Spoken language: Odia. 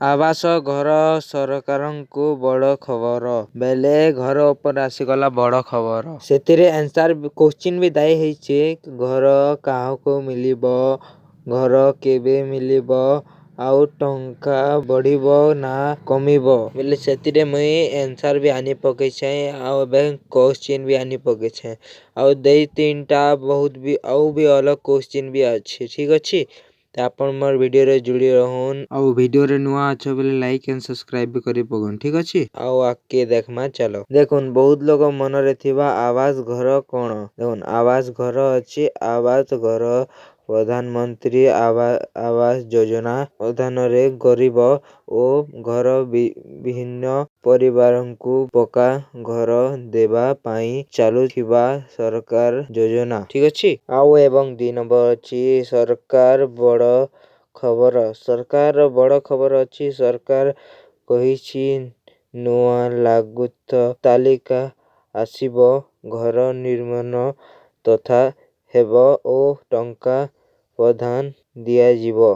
ଆବାସ ଘର ସରକାରଙ୍କୁ ବଡ଼ ଖବର ବେଲେ ଘର ଉପରେ ଆସିଗଲା ବଡ଼ ଖବର। ସେଥିରେ ଆନ୍ସର୍ କୋଶ୍ଚିନ୍ ବି ଦାଇ ହେଇଚେ ଘର କାହାକୁ ମିଳିବ ଘର କେବେ ମିଳିବ ଆଉ ଟଙ୍କା ବଢ଼ିବ ନା କମିବ ବେଲେ ସେଥିରେ ମୁଇଁ ଆନ୍ସର୍ ବି ଆନି ପକେଇଛେଁ ଆଉ ଏବେ କୋଶ୍ଚିନ୍ ବି ଆନି ପକେଇଛେଁ। ଆଉ ଦୁଇ ତିନଟା ବହୁତ୍ ବି ଆଉ ବି ଅଲଗ୍ କୋଶ୍ଚିନ୍ ବି ଅଛି। ଠିକ୍ ଅଛି, ତ ଆପଣ ମୋର୍ ଭିଡ଼ିଓରେ ଯୁଡ଼ି ରହୁନ୍ ଆଉ ଭିଡ଼ିଓରେ ନୂଆ ଅଛ ବେଲେ ଲାଇକ୍ ଆଣ୍ଡ ସବସ୍କ୍ରାଇବ୍ ବି କରି ପକଉନ୍। ଠିକ୍ ଅଛି, ଆଉ ଆଗକେ ଦେଖମା। ଚାଲ ଦେଖୁନ୍, ବହୁତ ଲୋକ ମନରେ ଥିବା ଆବାସ ଘର କଣ? ଦେଖୁନ୍, ଆବାସ ଘର ଅଛି। ଆବାସ ଘର ପ୍ରଧାନମନ୍ତ୍ରୀ ଆବାସ ଯୋଜନା ଅଧାନରେ ଗରିବ ଓ ଘର ବିହୀନ ପରିବାରଙ୍କୁ ପକ୍କା ଘର ଦେବା ପାଇଁ ଚାଲୁଥିବା ସରକାର ଯୋଜନା। ଠିକ୍ ଅଛି, ଆଉ ଏବଂ 2 ନମ୍ବର ଅଛି ସରକାର ବଡ଼ ଖବର। ସରକାର ବଡ଼ ଖବର ଅଛି। ସରକାର କହିଛି ନୂଆ ଲାଗୁତ ତାଲିକା ଆସିବ, ଘର ନିର୍ମାଣ ତଥା ହେବ ଓ ଟଙ୍କା ପ୍ରଦାନ ଦିଆଯିବ।